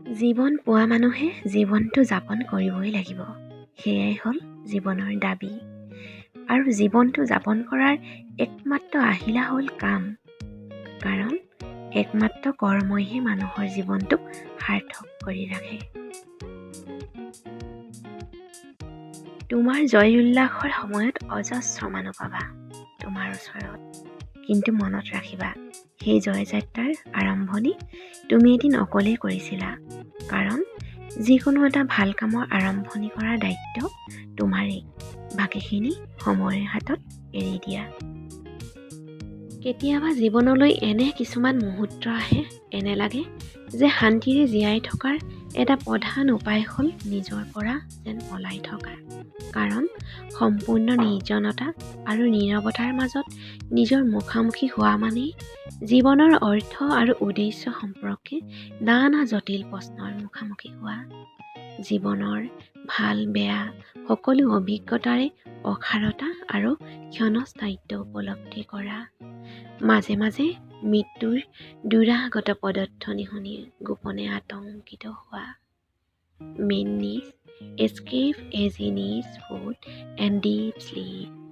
জীৱন পোৱা মানুহে জীৱনটো যাপন কৰিবই লাগিব, সেয়াই হ'ল জীৱনৰ দাবী। আৰু জীৱনটো যাপন কৰাৰ একমাত্ৰ আহিলা হ'ল কাম, কাৰণ একমাত্ৰ কৰ্মইহে মানুহৰ জীৱনটোক সাৰ্থক কৰি ৰাখে। তোমাৰ জয় উল্লাসৰ সময়ত অজস্ৰ মানুহ পাবা তোমাৰ ওচৰত, কিন্তু মনত ৰাখিবা সেই জয়যাত্ৰাৰ আৰম্ভণি তুমি এদিন অকলেই কৰিছিলা। কাৰণ যিকোনো এটা ভাল কামৰ আৰম্ভণি কৰাৰ দায়িত্ব তোমাৰেই, বাকীখিনি সময়ৰ হাতত এৰি দিয়া। কেতিয়াবা জীৱনলৈ এনে কিছুমান মুহূৰ্ত আহে, এনে লাগে যে শান্তিৰে জীয়াই থকাৰ এটা প্ৰধান উপায় হ'ল নিজৰ পৰা যেন পলাই থকা। কাৰণ সম্পূৰ্ণ নিৰ্জনতা আৰু নীৰৱতাৰ মাজত নিজৰ মুখামুখি হোৱা মানেই জীৱনৰ অৰ্থ আৰু উদ্দেশ্য সম্পৰ্কে নানা জটিল প্ৰশ্নৰ মুখামুখি হোৱা, জীৱনৰ ভাল বেয়া সকলো অভিজ্ঞতাৰে অসাৰতা আৰু ক্ষণস্থায়িত্ব উপলব্ধি কৰা, মাজে মাজে মৃত্যুৰ দুৰাগত পদধ্বনি শুনি গোপনে আতংকিত হোৱা। Men needs escape as he needs food and deep sleep.